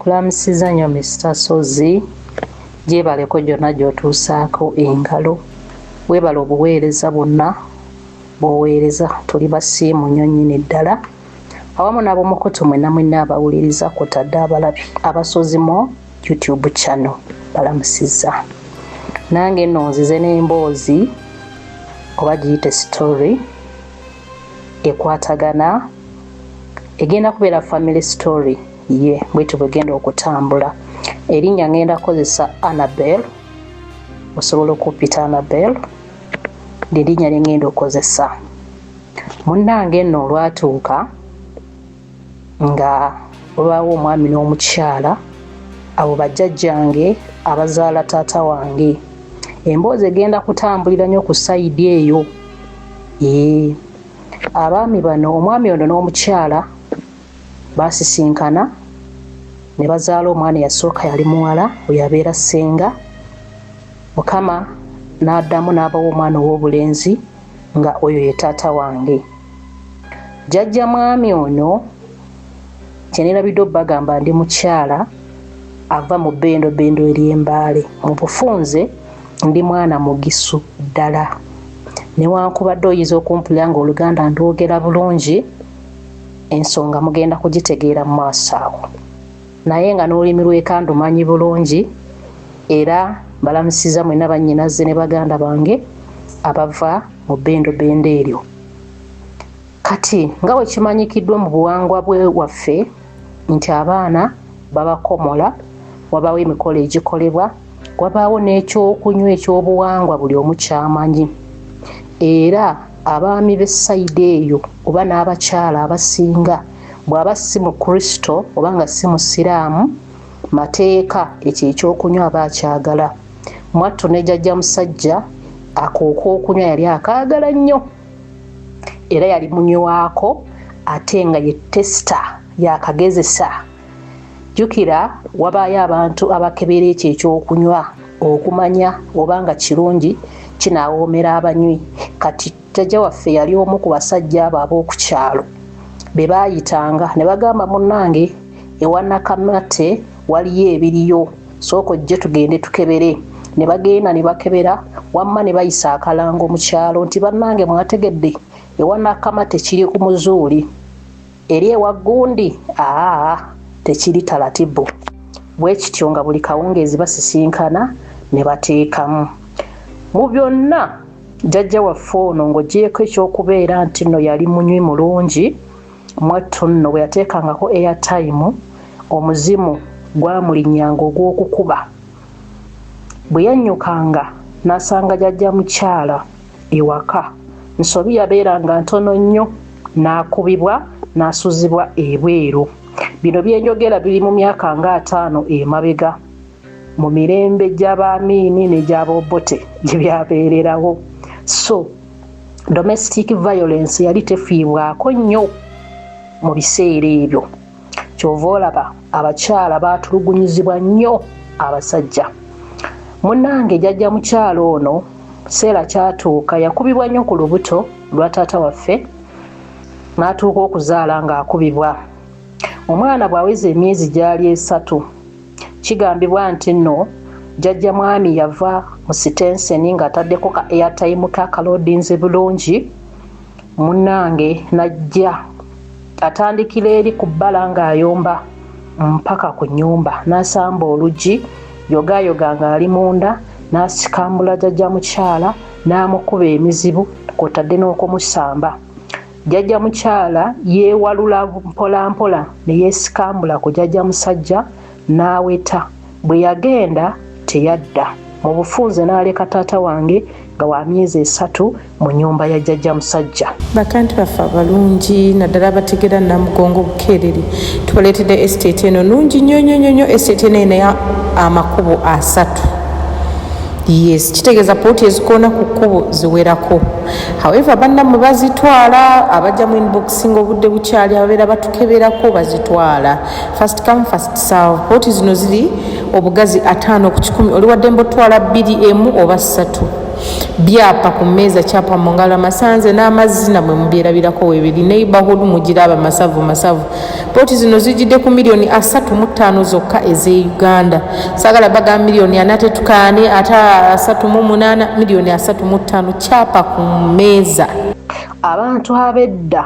Kulamusiza nnyo Mister Ssozi, gyebaleko gyonna gy'otuusaako engalo. Weebale obuweereza bwonna bw'oweereza, tuli basiimu nnyo nnyini ddala. Awamu n'ab'omukutu mwenna mwenna abawuliriza kw'otadde abalabi abasozi mu YouTube channel balamusizza. Nange nno nzize n'emboozi oba giyite story ekwatagana egenda kubeera family story ye bwetyo bwegenda okutambula. Erinnya ngenda kukozesa Annabel, osobola okumpita Annabel, lyerinnya lye ngenda okukozesa. Munnange nno olwatuuka nga wabaawo omwami n'omukyala, abo bajjajjange abazaala taata wange. Emboozi egenda kutambulira nnyo ku sayidi eyo. Ee, abaami bano, omwami ono n'omukyala baasisinkana ne bazaala omwana. Eyasooka yali muwala, oyo abeera ssenga. Mukama n'addamu n'abawa omwana ow'obulenzi nga oyo ye taata wange. Jjajja mwami ono kye neerabidde obbagamba, ndi mukyala ava mu bbendobendo ery'Embaale. Mu bufunze ndi mwana Mugisu ddala, newankubadde oyinza okumpulira ng'Oluganda ndwogera bulungi, ensonga mugenda kugitegeera mu maaso awo. Naye nga n'olulimi lw'eka ndumanyi bulungi, era balamusiza mwenna bannyinazze ne baganda bange abava mu bbendobendo eryo. Kati nga bwe kimanyikiddwa mu buwangwa bwe waffe nti abaana babakomola, wabaawo emikolo egikolebwa, wabaawo n'ekyokunywa ekyobuwangwa buli omu kyamanyi. Era abaami b'essayidi eyo oba n'abakyala abasinga, bw'aba si mu Kristo oba nga si musiraamu, mateeka ekyo ekyokunywa aba akyagala. Mwattu ne jjajja musajja ako okwokunywa yali akaagala nnyo, era yali munywako ate nga ye tester, yakagezesa. Jjukira wabaayo abantu abakebera ekyo ekyokunywa okumanya oba nga kirungi, kinaawoomera abanywi. Kati jjajja waffe yali omu ku basajja abo ab'oku kyalo be baayitanga ne bagamba, "Munnange, ewa Nakamate waliyo ebiriyo, sooka ojje tugende tukebere." Ne bagenda ne bakebera, wamma ne bayisa akalango mu kyalo nti, "Bannange, mwategedde, ewa Nakamate kiri ku muzuuli, eri ewa gundi aa tekiri talatibu." Bwe kityo nga buli kawungeezi basisinkana ne bateekamu. Mu byonna jjajja waffe ono, ng'ogyeko ekyokubeera nti nno yali munywi mulungi, mwattu nno bwe yateekangako airtime, omuzimu gwamulinnyanga ogw'okukuba. Bwe yannyukanga n'asanga jjajja mukyala ewaka, nsobi yabeeranga ntono nnyo n'akubibwa n'asuzibwa ebweru. Bino byenjogera biri mu myaka nga 50 emabega, mu mirembe gy'Abaamiini n'egy'Abaobote gye byabeererawo. So domestic violence yali tefiibwako nnyo mu biseera ebyo. Kyova olaba abakyala baatulugunyizibwa nnyo abasajja. Munnange, jjajja mukyala ono kiseera kyatuuka yakubibwa nnyo ku lubuto lwa taata waffe, n'atuuka okuzaala ng'akubibwa. Omwana bw'aweza emyezi gyali 3, kigambibwa nti nno jjajja mwami yava mu sitenseni ng'ataddeko ka airtime ke akaloodinze bulungi. Munnange, najja atandikira eri ku bbala ng'ayomba mpaka ku nnyumba, n'asamba oluggi, yogaayoga ng'ali munda, n'asikambula jjajja mukyala n'amukuba emizibu kw'otadde n'okumusamba. Jjajja mukyala yeewalula mpolampola ne yeesikambula ku jjajja musajja n'aweta. Bwe yagenda teyadda. Mu bufunze n'aleka taata wange nga wa myezi 3 mu nnyumba ya jjajja musajja. Bakanti baffe abalungi, naddala abategera Namugongo Bukeerere, tubaleetedde estate eno nungi nnyo nnyo nnyo nnyo. Estate eno eno amakubo asatu. Yes, kitegeeza poloti ezikoona ku kkubo ziwerako. However, bannammwe bazitwala abajja mu inbox nga obudde bukyali, ababeera batukeberako bazitwala. First come, first serve. Poloti zino ziri obugazi 50 ku 100. Oli waddembe otwala bbiri, emu oba ssatu. Byapa ku mmeeza, kyapa mu ngalo, amasanze n'amazzi namwe mubyerabirako webiri. Neighborhood mugiraba masavu masavu. Poti zino zijjidde ku miliyoni 35 zokka ez'e Uganda. Saagala baga miliyoni 40, tetukaane ate 38, miliyoni 35, kyapa ku mmeeza. Abantu ab'edda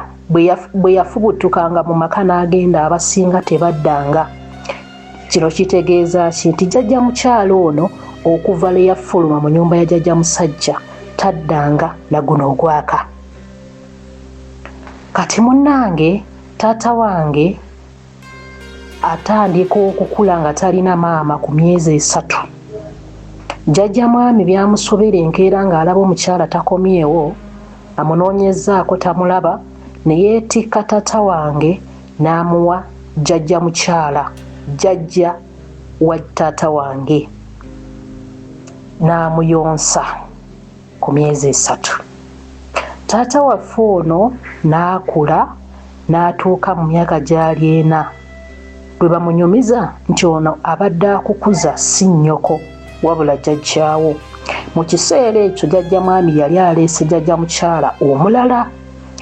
bwe yafubutukanga mu maka n'agenda, abasinga tebaddanga. Kino kitegeeza ki? Nti jjajja mukyalo ono okuva lwe yafuluma mu nnyumba ya jjajja musajja taddanga na guno ogwaka. Kati munnange, taata wange atandika okukula nga talina maama ku myezi 3. Jjajja mwami byamusobera enkeera ng'alaba omukyala takomyewo, amunoonyezzaako tamulaba, ne yeetikka taata wange n'amuwa jjajja mukyala, jjajja wa taata wange, n'amuyonsa ku myezi 3. Taata waffe ono n'akula n'atuuka mu myaka gyali 4, lwe bamunyumiza nti ono abadde akukuza si nnyoko wabula jjajjaawo. Mu kiseera ekyo jjajja mwami yali aleese jjajja mukyala omulala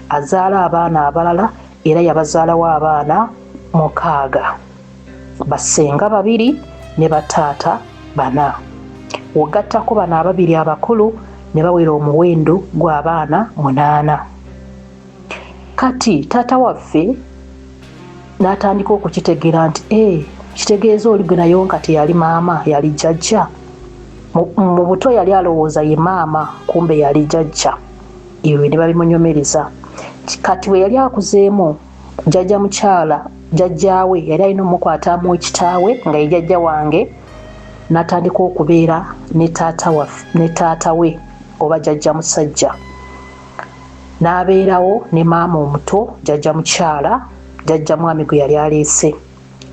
azaala abaana abalala, era yabazaalawo abaana 6, bassenga babiri ne bataata bana. Wogattako bano ababiri abakulu ne bawera omuwendo gw'abaana 8. Kati taata waffe n'atandika okukitegeera nti ee, kitegeeza oli gwe nayonka teyali maama, yali jjajja. Mu buto yali alowooza ye maama, kumbe yali jjajja. Ebyo ne babimunyumiriza. Kati bwe yali akuzeemu, jjajja mukyala, jjajjaawe yali alina omukwatamu kitaawe nga ye jjajja wange, n'atandika okubeera ne taata we oba jjajja musajja, n'abeerawo ne maama omuto, jjajja mukyala, jjajja mwami gwe yali aleese,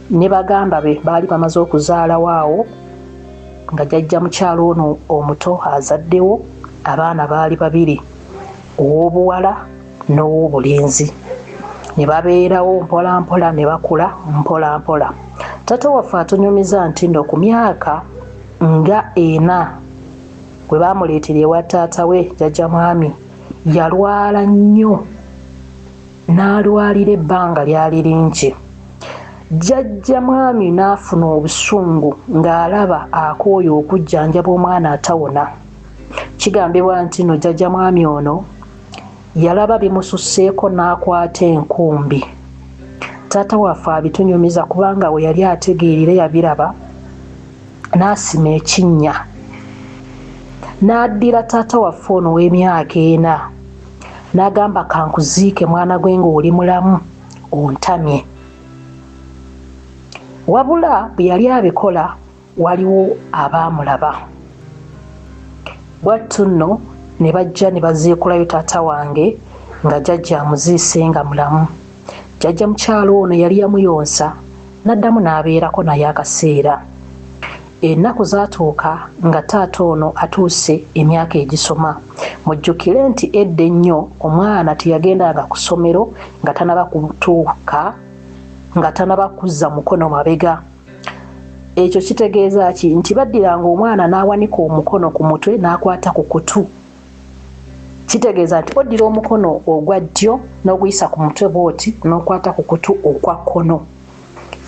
ne baganda be baali bamaze okuzaalawo awo nga jjajja mukyala ono omuto azaddewo abaana baali babiri, ow'obuwala n'ow'obulenzi. Ne babeerawo mpola mpola ne bakula mpola mpola. Taata waffe atunyumiza nti nno ku myaka nga 4 bwe baamuleetera ewa taata we jjajja mwami, yalwala nnyo n'alwalira ebbanga lyali lingi. Jjajja mwami n'afuna obusungu ng'alaba akooye okujjanjaba omwana atawona. Kigambibwa nti nno jjajja mwami ono yalaba bimususseeko n'akwata enkumbi. Taata waffe abitunyumiza kubanga we yali ategeerera yabiraba, n'asima ekinnya n'addira taata waffe ono ow'emyaka 4 n'agamba, "Kankuziike mwana gwe ng'oli mulamu, ontamye." Wabula bwe yali abikola waliwo abaamulaba. Bwattu nno ne bajja ne baziikulayo taata wange nga jjajja amuziise nga mulamu. Jjajja mukyalo ono yali yamuyonsa n'addamu n'abeerako naye akaseera. Ennaku zaatuuka nga taata ono atuuse emyaka egisoma. Mujjukire nti edda ennyo omwana teyagendanga ku ssomero nga tanaba kutuuka, nga tanaba kuzza mukono mabega. Ekyo kitegeeza ki? Nti baddiranga omwana n'awanika omukono ku mutwe n'akwata ku kutu. Kitegeeza nti oddira omukono ogwa ddyo n'oguyisa ku mutwe bw'oti n'okwata ku kutu okwa kkono,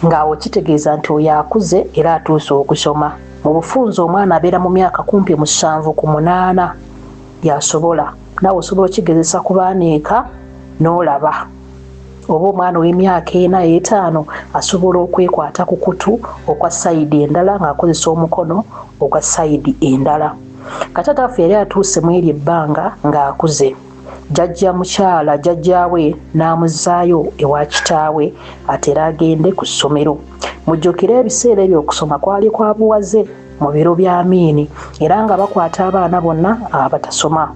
ng'awo kitegeeza nti oyo akuze era atuuse okusoma. Mu bufunze omwana abeera mu myaka kumpi 7 ku 8 yasobola. Naawe osobola okigezesa ku baana eka n'olaba oba omwana ow'emyaka 4, 5 asobola okwekwata ku kutu okwa side endala ng'akozesa omukono ogwa side endala. Kati waffe yali atuuse mu eryo ebbanga ng'akuze. Jjajja mukyala, jjajjaawe n'amuzzaayo ewa kitaawe atere agende ku ssomero. Mujjukire ebiseera ebyo okusoma kwali kwa buwaze mu biro bya Amiini, era nga bakwata abaana bonna abatasoma.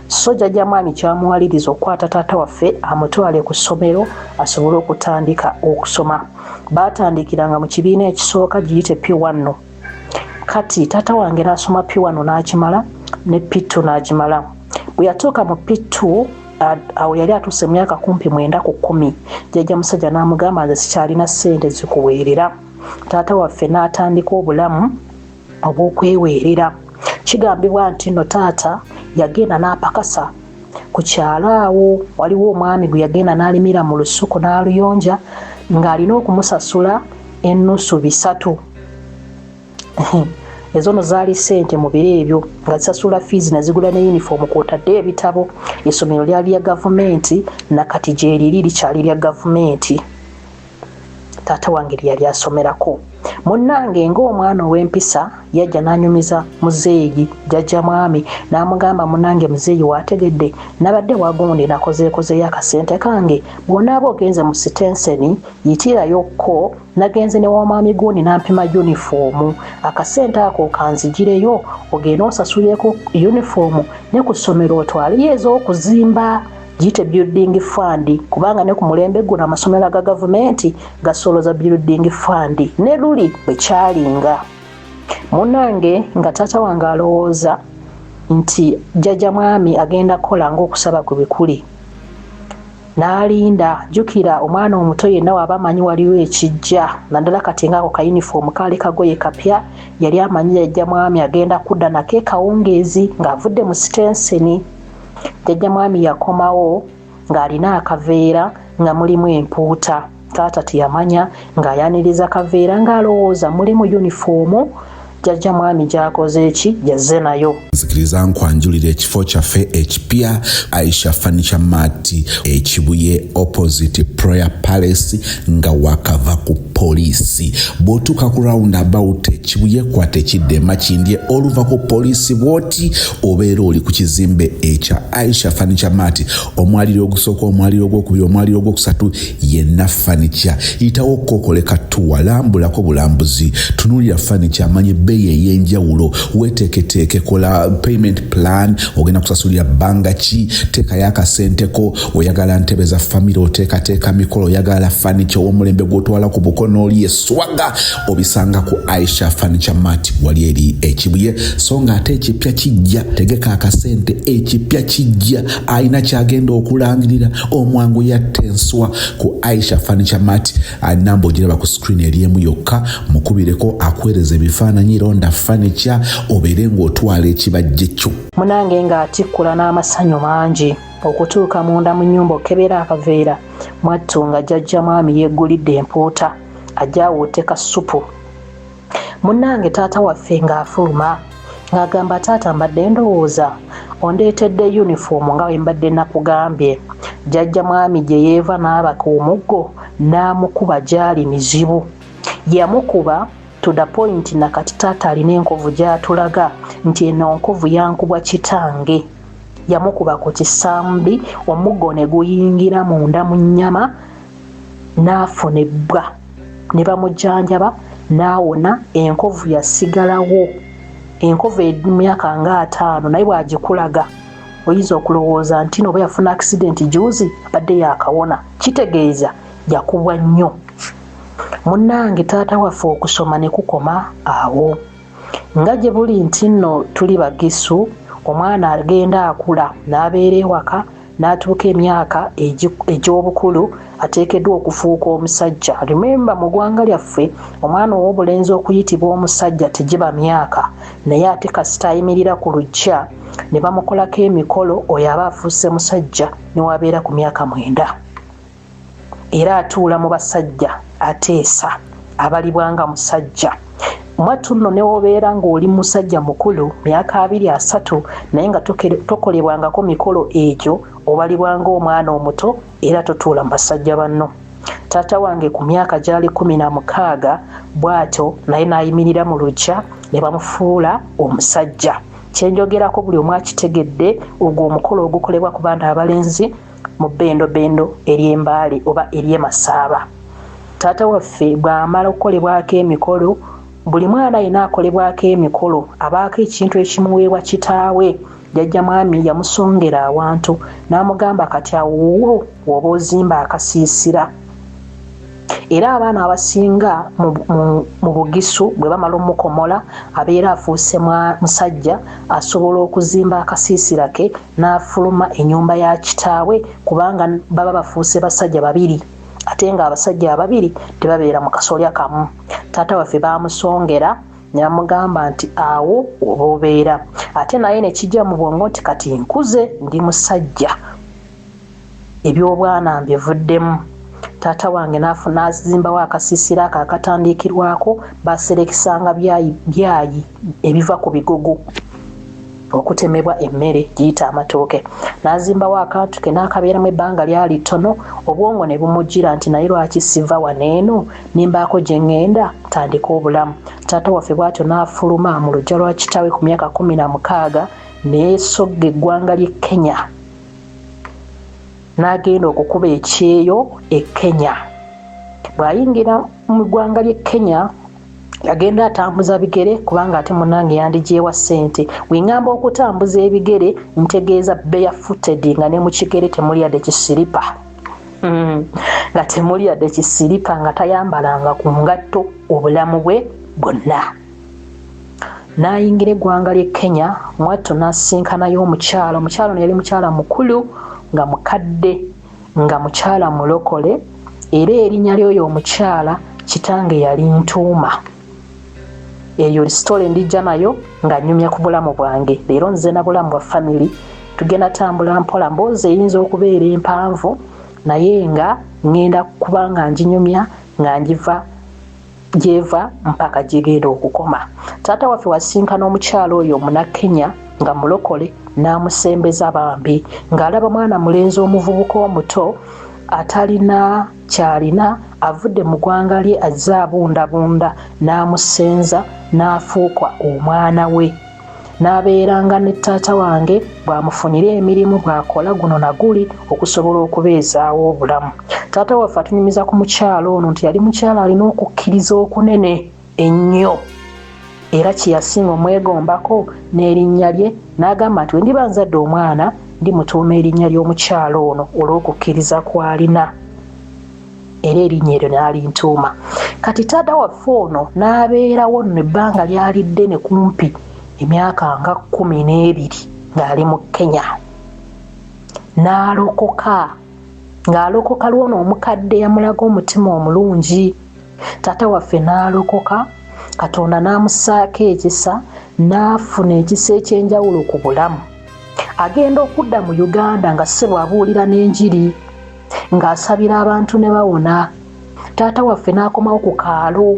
So jjajja mwami kyamuwaliriza okukwata taata waffe amutwale ku ssomero asobole okutandika okusoma. Baatandikiranga mu kibiina ekisooka, giyite P1. Kati taata wange n'asoma P1 n'akimala ne P2 n'agimala. Bwe yatuuka mu P2, awo yali atuuse mu myaka kumpi 9 ku 10, jjajja musajja n'amugamba, "Nze sikyalina ssente zikuweerera." Taata waffe n'atandika obulamu obw'okweweerera. Kigambibwa nti nno taata yagenda n'apakasa ku kyalo awo. Waliwo omwami gwe yagenda n'alimira mu lusuku n'aluyonja ng'alina okumusasula ennusu 3. Ezo no zaali ssente mu biro ebyo nga zisasula fiizi ne zigula ne yunifoomu kw'otadde ebitabo. Essomero lyali lya gavumenti, nakati gyeriri likyali lya gavumenti. Taata wange lye yali asomerako. Munnange, ng'omwana ow'empisa, yajja n'anyumiza muzeeyi jjajja mwami n'amugamba, "Munnange muzeeyi, waategedde nabadde wagundi nakozeekozeeyo akasente kange. Bw'onaaba ogenze mu sitenseni yitirayokko, nagenze ne w'omwami gundi n'ampima yunifoomu. Akasente ako kanzigireyo ogende osasuleko yunifoomu ne ku ssomero otwaleyo ez'okuzimba, giyite building fund, kubanga ne ku mulembe guno amasomero aga gavumenti gasoloza building fund." Ne luli bwe kyalinga, munnange, nga taata wange alowooza nti jjajja mwami agenda kukola ng'okusaba kwe bwe kuli, n'alinda. Jjukira, omwana omuto yenna waaba amanyi waliwo ekijja, naddala kati ngaako kayunifoomu kaali kagoye kapya, yali amanyi jjajja mwami agenda kudda nako ekawungeezi ng'avudde mu sitenseni. Jjajja mwami yakomawo ng'alina akaveera nga mulimu empuuta. Taata teyamanya, ng'ayaniriza kaveera ng'alowooza mulimu yunifoomu jjajja mwami gy'akoze eki yazze nayo. Nzikiriza nkwanjulira ekifo kyaffe ekipya, Aisha Furniture Mart, Ekibuye, opposite Prayer Palace, nga wakava ku poliisi. Bw'otuuka ku round about Ekibuye, kwata ekidda Emakindye, oluva ku poliisi bw'oti obeera oli ku kizimbe ekya Aisha Furniture Mart. Omwaliro ogusooka, omwaliro ogwokubiri, omwaliro ogwokusatu, yenna furniture. Yitawo kokoleka tuwa lambulako bulambuzi, tunuulira furniture, amanye ebbeeyi ey'enjawulo, weteeketeeke, kola payment plan, ogenda kusasulira bbanga ki, teekayo akasenteko. Oyagala ntebe za famire, oteekateeka mikolo, oyagala furniture ow'omulembe gw'otwala ku bukono, oli eswaga, obisanga ku Aisha Furniture Mart, wali eri Ekibuye. So nga ate ekipya kijja, tegeka akasente, ekipya kijja. Alina kyagenda okulangirira, omwangu yatta enswa ku Aisha Furniture Mart. Namba ogiraba ku screen eri emu yokka, mukubireko akuweereza ebifaananyi, londa furniture obeere ng'otwala ekibajje kyo. Munange, ng'atikkula n'amasanyu mangi okutuuka munda mu nnyumba okebera akaveera, mwattu nga jjajja mwami yeggulidde empuuta ajja awuute kasupu. Munnange, taata waffe ng'afuluma ng'agamba, "Taata, mbadde ndowooza ondeetedde yunifoomu nga bwe mbadde nakugambye." Jjajja mwami gye yeeva n'abaka omuggo n'amukuba gyali mizibu. Yamukuba to the point nakati taata alina enkovu gy'atulaga nti eno nkovu yankubwa kitange. Yamukuba ku kisambi, omuggo ne guyingira munda mu nnyama, n'afuna ebbwa ne bamujjanjaba n'awona. Enkovu yasigalawo, enkovu emyaka nga 50, naye bw'agikulaga oyinza okulowooza nti noba yafuna accident juzi, abadde yakawona. Kitegeeza yakubwa nnyo. Munnange, taata waffe okusoma ne kukoma awo. Nga gye buli nti nno tuli Bagisu, omwana agenda akula n'abeera ewaka n'atuuka emyaka egy'obukulu ateekeddwa okufuuka omusajja. Remember, mu ggwanga lyaffe omwana ow'obulenzi okuyitibwa omusajja tegiba myaka, naye ate kasita ayimirira ku luggya ne bamukolako emikolo, oyo aba afuuse musajja newabeera ku myaka 9, era atuula mu basajja, ateesa, abalibwa nga musajja. Mwattu nno newobeera ng'oli musajja mukulu myaka 20, 30, naye nga tokolebwangako mikolo egyo, obalibwa ng'omwana omuto era totuula mu basajja banno. Taata wange ku myaka gyali 16 bw'atyo naye n'ayimirira mu luggya ne bamufuula omusajja. Kyenjogerako buli omu akitegedde, ogwo omukolo ogukolebwa ku baana abalenzi mu bbendobendo ery'Embaale oba ery'Emasaaba. Taata waffe bw'amala okukolebwako emikolo, buli mwana yenna akolebwako emikolo abaako ekintu ekimuweebwa kitaawe. Jjajja mwami yamusongera awantu n'amugamba, "Kati awuwo woba ozimba akasiisira." Era abaana abasinga mu Bugisu bwe bamala omukomola, abeera afuuse musajja, asobola okuzimba akasiisira ke n'afuluma ennyumba ya kitaawe, kubanga baba bafuuse basajja babiri, ate nga abasajja ababiri tebabeera mu kasolya kamu. Taata waffe baamusongera ne bamugamba nti awo oba obeera. Ate naye ne kijja mu bwongo nti kati nkuze, ndi musajja, ebyobwana mbivuddemu. Taata wange n'azimbawo akasiisira ako akatandikirwako, baserekesanga byayi ebiva ku bigogo okutemebwa emmere giyita amatooke. N'azimbawo akantu ke n'akabeeramu ebbanga lyali ttono, obwongo ne bumujjira nti naye lwaki siva wano eno nimbaako gye ŋŋenda ntandike obulamu. Taata waffe bw'atyo n'afuluma mu luggya lwa kitaawe ku myaka 16 neesogga eggwanga ly'e Kenya, n'agenda okukuba ekyeyo e Kenya. Bw'ayingira mu ggwanga ly'e Kenya agenda atambuza bigere, kubanga ate munange yandigyewa ssente. Bwe ŋŋamba okutambuza ebigere ntegeeza barefooted, nga ne mu kigere temuli yadde kisiripa, nga temuli yadde kisiripa, nga tayambalanga ku ngatto obulamu bwe bwonna. N'ayingira eggwanga ly'e Kenya mwattu n'asisinkanayo omukyala. Omukyala ono yali mukyala mukulu, nga mukadde, nga mukyala mulokole, era erinnya ly'oyo omukyala kitange yali Ntuuma. Eyo story ndijja nayo nga nnyumya ku bulamu bwange. Leero nze na bulamu bwa family, tugenda tambula mpola. Mboozi eyinza okubeera empanvu, naye nga ŋŋenda kuba nga nginyumya nga ngiva gyeva mpaka gyegenda okukoma. Taata waffe wasinkana omukyala oyo omunakenya nga mulokole, n'amusembeza bambi, ng'alaba mwana mulenzi omuvubuka omuto atalina kyalina, avudde mu ggwanga lye azze abundabunda, n'amusenza n'afuuka omwana we, n'abeeranga ne taata wange bw'amufunira emirimu, bw'akola guno na guli okusobola okubeezaawo obulamu. Taata waffe atunyumiza ku mukyala ono nti yali mukyala alina okukkiriza okunene ennyo, era kye yasinga omwegombako n'erinnya lye, n'agamba nti wendiba nzadde omwana ndimutuuma erinnya ly'omukyala ono olw'okukkiriza kw'alina, era erinnya eryo n'alintuuma. Kati taata waffe ono n'abeerawo nno ebbanga lyali ddene, kumpi emyaka nga 12 ng'ali mu Kenya, n'alokoka. Ng'alokoka lwono omukadde yamulaga omutima omulungi. Taata waffe n'alokoka, Katonda n'amusaako ekisa, n'afuna ekisa ekyenjawulo ku bulamu. Agenda okudda mu Uganda nga ssebo abuulira n'enjiri, ng'asabira abantu ne bawona. Taata waffe n'akomawo ku kaalo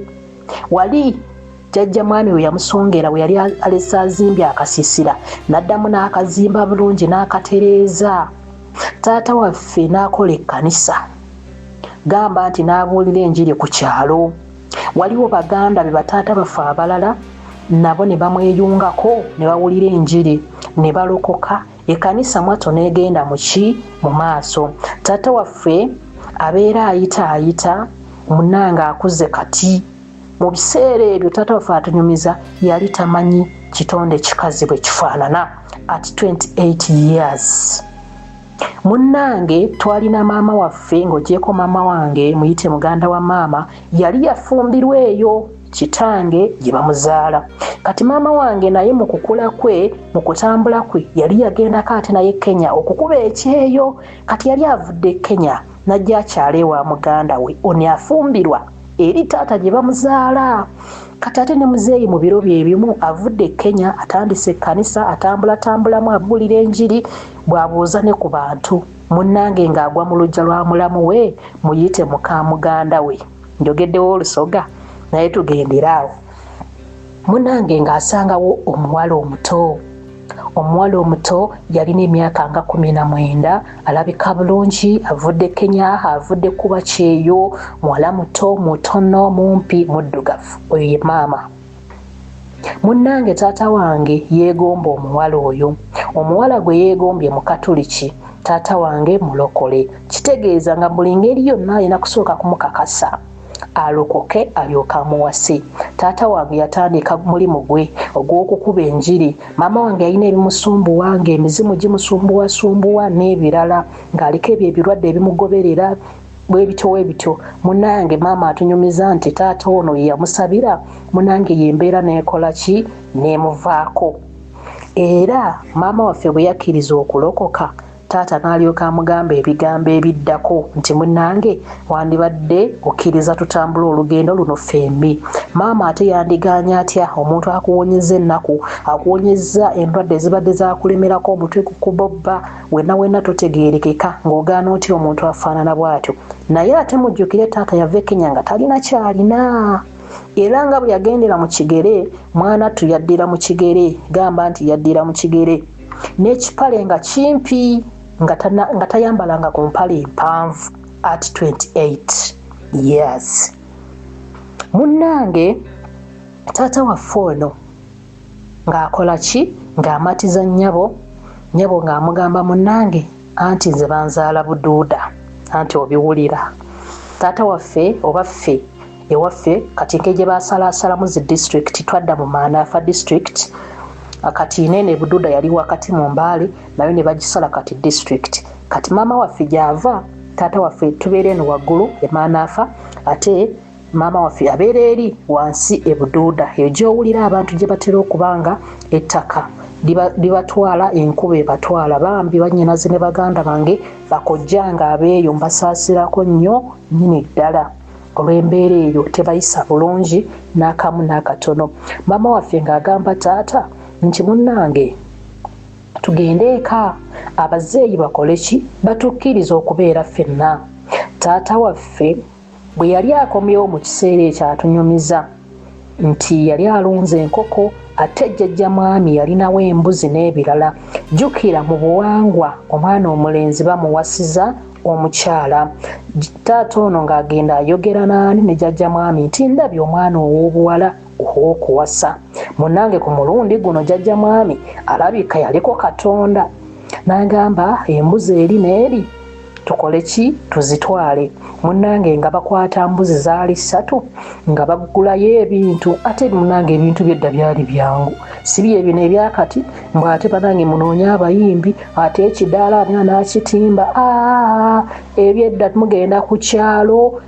wali jjajja mwami we yamusongera, we yali alese azimbye akasisira, n'addamu n'akazimba bulungi n'akatereeza. Taata waffe n'akola ekkanisa, gamba nti n'abuulira enjiri ku kyalo. Waliwo baganda be bataata baffe abalala nabo ne bamweyungako, ne bawulira enjiri ne balokoka. Ekkanisa mwatto n'egenda muki mu maaso. Taata waffe abeera ayita ayita munange akuze. Kati mu biseera ebyo taata waffe atunyumiza yali tamanyi kitonde kikazi bwe kifaanana at 28 years. Munnange, twalina maama waffe, ng'ogyeko maama wange muyite muganda wa maama, yali yafumbirwa eyo kitange gye bamuzaala. Kati maama wange naye mu kukula kwe, mu kutambula kwe, yali yagendako ate naye Kenya okukuba ekyeyo. Kati yali avudde Kenya najja akyala ewa muganda we ono afumbirwa eri taata gye bamuzaala. Kati ate ne muzeeyi mu biro bye bimu avudde Kenya, atandise ekkanisa, atambulatambulamu abuulira enjiri, bw'abuuza ne ku bantu. Munnange, ng'agwa mu luggya lwa mulamu we, muyite muka muganda we, njogeddewo olusoga naye tugendere awo. Munnange, ng'asangawo omuwala omuto. Omuwala omuto yalina emyaka nga 19, alabika bulungi, avudde Kenya, avudde kuba kyeyo, muwala muto mutono, mumpi, muddugavu. Oyo ye maama. Munnange, taata wange yeegomba omuwala oyo. Omuwala gwe yeegombye mukatuliki, taata wange mulokole, kitegeeza nga buli ngeri yonna alina kusooka kumukakasa alokoke alyoke amuwase. Taata wange yatandika mulimu gwe ogw'okukuba enjiri. Maama wange yalina ebimusumbuwa, ng'emizimu gimusumbuwasumbuwa n'ebirala, ng'aliko ebyo ebirwadde ebimugoberera bwebityo webityo. Munange, maama atunyumiza nti taata ono ye yamusabira, munange yembeera neekola ki, neemuvaako. Era maama waffe bwe yakkiriza okulokoka, Taata n'alyoka amugamba ebigambo ebiddako nti, munnange, wandibadde okkiriza tutambule olugendo luno ffembi. Maama ate yandigaanye atya omuntu akuwonyeza ennaku, akuwonyeza endwadde ezibadde zakulemerako, omutwe gukubobba, wenna wenna totegeerekeka, ng'ogaana otya omuntu afaanana bw'atyo? Naye ate mujjukire, taata yava e Kenya nga talina kyalina, era nga bwe yagendera mu kigere, mwana ttu yaddira mu kigere, gamba nti yaddira mu kigere n'ekipale nga kimpi, nga tayambalanga ku mpale empanvu at 28 years. Munnange, taata waffe ono ng'akola ki? Ng'amatiza nnyabo. Nnyabo ng'amugamba, munnange, anti nze banzaala Buduuda, anti obiwulira. Taata waffe oba ffe ewaffe kati engeri gye basalaasalamu zi disitulikiti, twadda mu Maanaafa District. Kati neene Buduuda yali wakati mu Mbaale, nayo ne bagisala kati disitulikiti. Kati maama waffe gy'ava, taata waffe tubeera eno waggulu e Maanaafa, ate maama waffe abeera eri wansi e Buduuda, eyo gy'owulira abantu gye batera okuba nga ettaka libatwala, enkuba ebatwala. Bambi bannyinaze ne baganda bange, bakojjanga abeeyo, mbasaasirako nnyo nnyini ddala olw'embeera eyo, tebayisa bulungi n'akamu n'akatono. Maama waffe ng'agamba taata nti, munnange, tugende eka abazeeyi bakole ki? Batukkiriza okubeera ffenna. Taata waffe bwe yali akomyewo mu kiseera ekyo, atunyumiza nti yali alunze enkoko, ate jjajja mwami yalinawo embuzi n'ebirala. Jjukira mu buwangwa omwana omulenzi bamuwasiza omukyala. Taata ono ng'agenda ayogera naani? Ne jjajja mwami nti, ndabye omwana ow'obuwala ow'okuwasa. Munnange, ku mulundi guno jjajja mwami alabika yaliko Katonda, n'agamba, embuzi eri n'eri tukole ki? Tuzitwale. Munnange, nga bakwata mbuzi zaali ssatu, nga baggulayo ebintu. Ate munnange, ebintu byedda byali byangu, si bye bino ebyakati mbw ate banange munoonye abayimbi, ate ekidaala ani anaakitimba. Aa, ebyedda mugenda ku kyalo,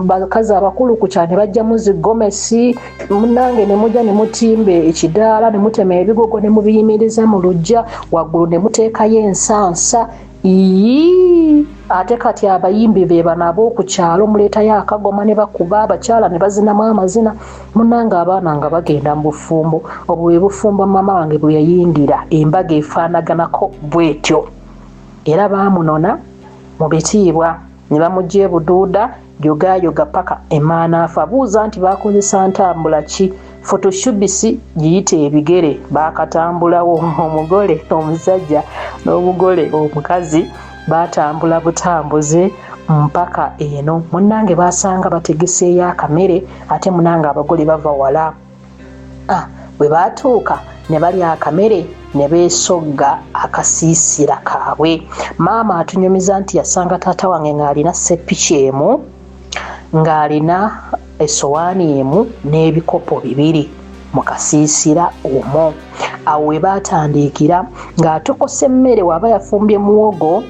bakazi abakulu ku kyalo ne bajjamu zi gomesi, munnange, ne mujja ne mutimba ekidaala, ne mutema ebigogo ne mubiyimiriza mu luggya waggulu, ne muteekayo ensansa. Ii, ate kati abayimbi be bano ab'oku kyalo, muleetayo akagoma ne bakuba, abakyala ne bazinamu amazina. Munnange, abaana nga bagenda mu bufumbo. Obwo bwe bufumbo maama wange bwe yayingira, embaga efaanaganako bw'etyo. Era baamunona mu bitiibwa ne bamuggya e Buduuda, yogaayoga paka Emaanaafa. Buuza nti baakozesa ntambula ki? Fotoshubisi giyite ebigere, baakatambulawo. Omugole omusajja n'omugole omukazi baatambula butambuze mpaka eno. Munnange, baasanga bategeseeyo akamere, ate munange abagole bava wala. Ah, bwe baatuuka ne balya akamere ne beesogga akasiisira kaabwe. Maama atunyumiza nti yasanga taata wange ng'alina seppiki emu, ng'alina essowaani emu n'ebikopo bibiri mu kasiisira omwo. Awo we baatandiikira ng'atokosa emmere. Waba yafumbye muwogo,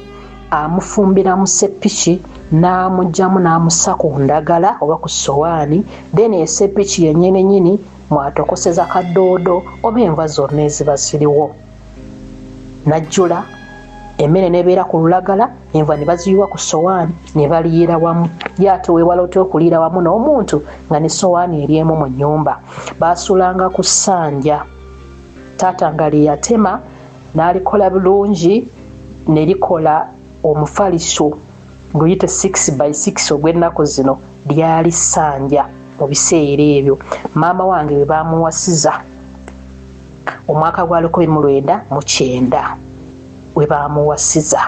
amufumbira mu seppiki, n'amugyamu n'amussa ku ndagala oba ku ssowaani, then esepiki yennyini nyini mwatokoseza kaddoodo oba enva zonna eziba ziriwo. Najjula emmere nebeera ku lulagala, enva ne baziyiwa ku ssowaani ne baliira wamu. Ye ate weewala otya okuliira wamu n'omuntu nga ne ssowaani eri emu mu nnyumba? Baasulanga ku ssanja taata nga lye yatema n'alikola bulungi ne likola omufaliso, guyite 6 by 6 ogw'ennaku zino. Lyali ssanja mu biseera ebyo. Maama wange bwe baamuwasiza omwaka gwa 1990, we baamuwasiza,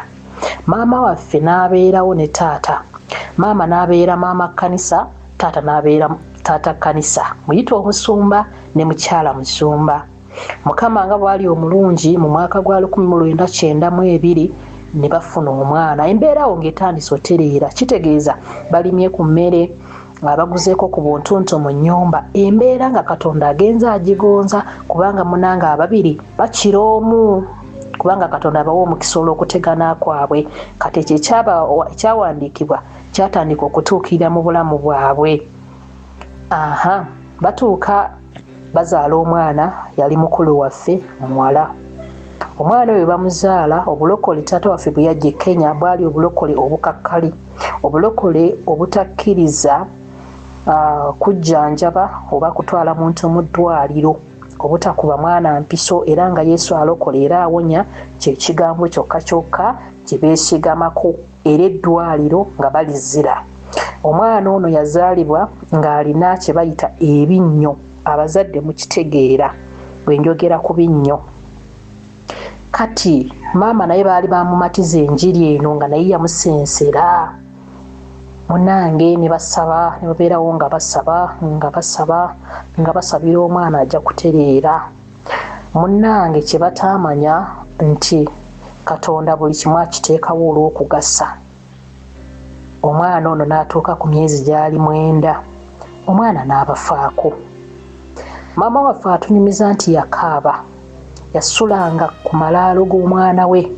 maama waffe n'abeerawo ne taata. Maama n'abeera maama kkanisa, taata n'abeera taata kkanisa, muyite omusumba ne mukyala musumba. Mukama nga bw'ali omulungi, mu mwaka gwa 1992 ne bafuna omwana. Embeerawo ng'etandise otereera, kitegeeza balimye ku mmere, abaguzeeko ku buntuntu mu nnyumba. Embeera nga Katonda agenza agigonza, kubanga munanga ababiri bakira omu, kubanga Katonda abawa omukisa olw'okutegana kwabwe. Kati ekyo ekyawandiikibwa kyatandika okutuukirira mu bulamu bwabwe. Aha, batuuka bazaala omwana, yali mukulu waffe muwala. Omwana oyo bamuzaala, obulokole taata waffe bwe yajja e Kenya bwali obulokole obukakkali, obulokole obutakkiriza kujjanjaba oba kutwala muntu mu ddwaliro, obutakuba mwana mpiso, era nga Yesu alokola era awonya kye kigambo kyokka kyokka kye beesigamako, era eddwaliro nga balizira. Omwana ono yazaalibwa ng'alina kye bayita ebinnyo. Abazadde mukitegeera bwe njogera ku binnyo. Kati maama naye baali bamumatiza enjiri eno nga naye yamusensera. Munnange ne basaba, ne babeerawo nga basaba, nga basaba, nga basabira omwana ajja kutereera. Munnange kye bataamanya nti Katonda buli kimu akiteekawo olw'okugasa. Omwana ono n'atuuka ku myezi gy'ali 9, omwana n'abafaako. Maama waffe atunyumiza nti yakaaba, yasulanga ku malaalo g'omwana we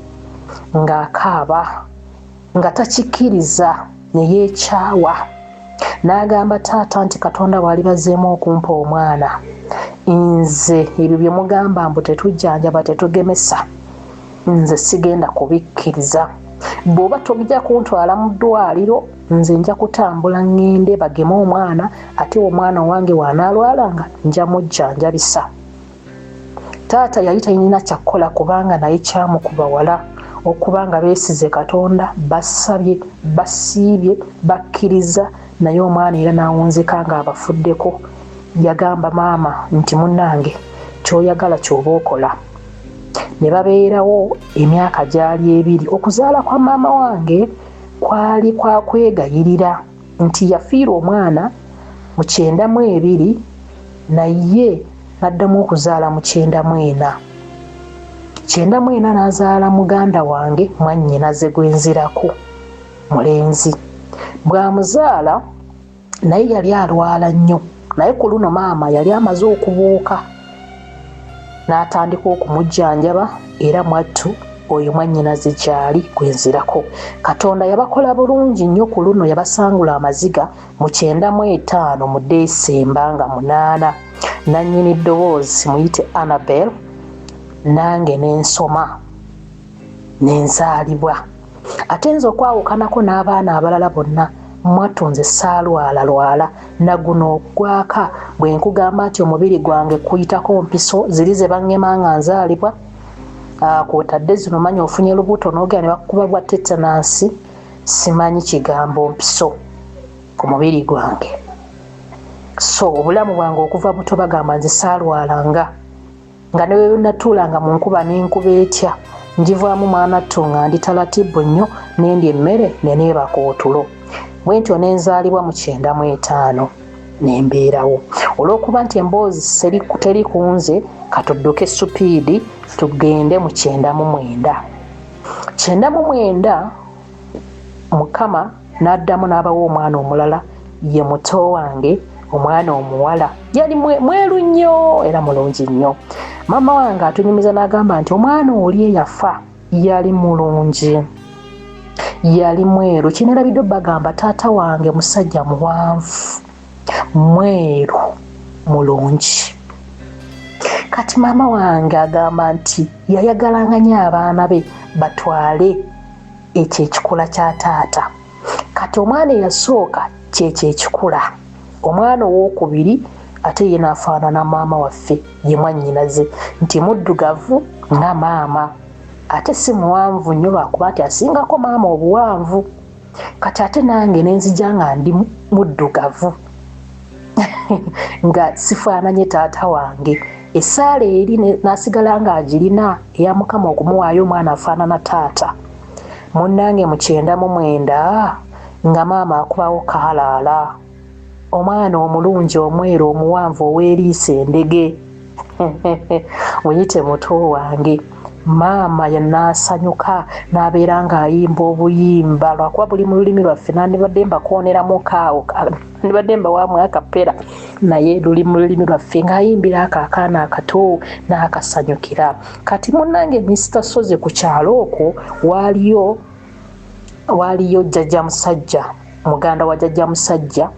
ng'akaaba, nga takikkiriza, ne yeekyawa. N'agamba taata nti Katonda bw'alibazeemu okumpa omwana, nze ebyo bye mugamba mbu tetujjanjaba tetugemesa, nze sigenda kubikkiriza. Bw'oba tojja kuntwala mu ddwaliro, nze nja kutambula ŋŋende bageme omwana, ate omwana owange w'anaalwalanga nja mujjanjabisa. Taata yali talina kyakukola kubanga naye kyamukuba wala, okuba nga beesize Katonda, basabye, basiibye, bakkiriza, naye omwana era n'awunzika ng'abafuddeko. Yagamba maama nti munnange ky'oyagala ky'oba okola. Ne babeerawo emyaka gyali 2. Okuzaala kwa maama wange kwali kwa kwegayirira nti yafiirwa omwana mu 92, naye n'addamu okuzaala mu 94. 94 n'azaala muganda wange mwannyinaze gwe nzirako, mulenzi. Bw'amuzaala naye yali alwala nnyo, naye ku luno maama yali amaze okubuuka n'atandika okumujjanjaba, era mwattu oyo mwannyinaze gy'ali gwe nzirako. Katonda yabakola bulungi nnyo ku luno, yabasangula amaziga mu 95 mu Desemba nga 8. Nannyini ddoboozi muyite Annabel, nange ne nsoma ne nzaalibwa. Ate nze okwawukanako n'abaana abalala bonna, mwattu nze saalwalalwala na guno ogwaka. Bwe nkugamba nti omubiri gwange kuyitako mpiso ziri ze baŋŋema nga nzaalibwa, kw'otadde zino manya ofunye lubuto n'ogenda ne bakukuba bwa tetanansi, simanyi kigambo mpiso ku mubiri gwange. So obulamu bwange okuva buto bagamba nze saalwalanga, nga ne bwe natuulanga mu nkuba n'enkuba etya, ngivaamu mwana ttu nga ndi talatibu nnyo, ne ndya emmere ne neebaka otulo. Bwe ntyo ne nzaalibwa mu 95 ne mbeerawo. Olw'okuba nti emboozi teri ku nze, katudduke supiidi tugende mu 99. 99 Mukama n'addamu n'abawa omwana omulala, ye muto wange, omwana omuwala. Yali mweru nnyo era mulungi nnyo. Maama wange atunyumiza n'agamba nti omwana oli eyafa yali mulungi, yali mweru. Kinerabidde bagamba taata wange musajja muwanvu, mweru, mulungi. Kati maama wange agamba nti yayagalanga nnyo abaana be batwale ekyo ekikula kya taata. Kati omwana eyasooka kyekyo ekikula, omwana owookubiri ate ye n'afaanana maama waffe, ye mwannyinaze, nti muddugavu nga maama, ate si muwanvu nnyo lwakuba nti asingako maama obuwanvu. Kati ate nange ne nzija nga ndi muddugavu nga sifaananye taata wange. Essaala eri n'asigala ng'agirina eya Mukama okumuwaayo omwana afaanana taata. Munnange mu 99 nga maama akubawo kaalaala, omwana omulungi omweru omuwanvu ow'eriiso endege, muyite muto wange. Maama n'asanyuka n'abeera ng'ayimba obuyimba, lwakuba buli mu lulimi lwaffe nandibadde mbakooneramu kaawo, nandibadde mbawaamu akapera, naye luli mu lulimi lwaffe ng'ayimbira ako akaana akato n'akasanyukira. Kati munnange Mr. Soze ku kyalo okwo waaliyo jjajja musajja, muganda wa jjajja musajja,